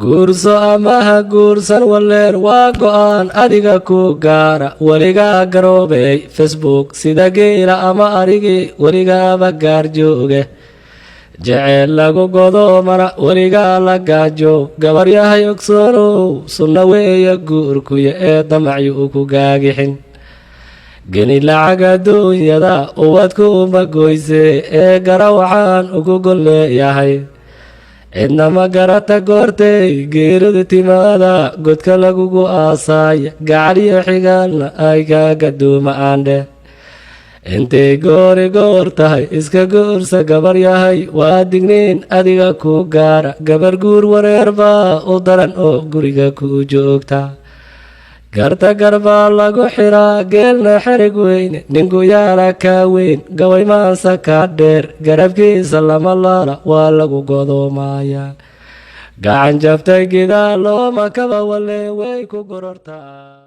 Guurso ama ha guursan, waleer waa go'aan adiga ku gaara. Weligaa garoobey Facebook sida geela ama arigii, weligaaba gaar jooge. Jeceel lagu godoomana weligaa la gaajo. Gabaryahay ogsoonow, sunna weeya guurkuya ee damacyu ku gaagixin. Geni lacag adduunyada ubadkuuma goyse ee gara waxaan ugu golleeyahay. Cidna ma garata goortay geeridu timaada, godka lagugu aasaaya, gacaliyo xigaalna ay kaaga duuma aandhe. Intay goori goor tahay iska guursa, gabar yahay, waa digniin adiga ku gaara. Gabar guur wareer baa u daran oo guriga ku joogta. Garta garbaa lagu xiraa, geelna xerig weyne. Ninku yaala kaa weyn, gabay maansa kaa dheer, garabkiisa lama laala, waa lagu godoomayaa. Gacan jabtay gidaa looma kaba, wale way ku gorortaa.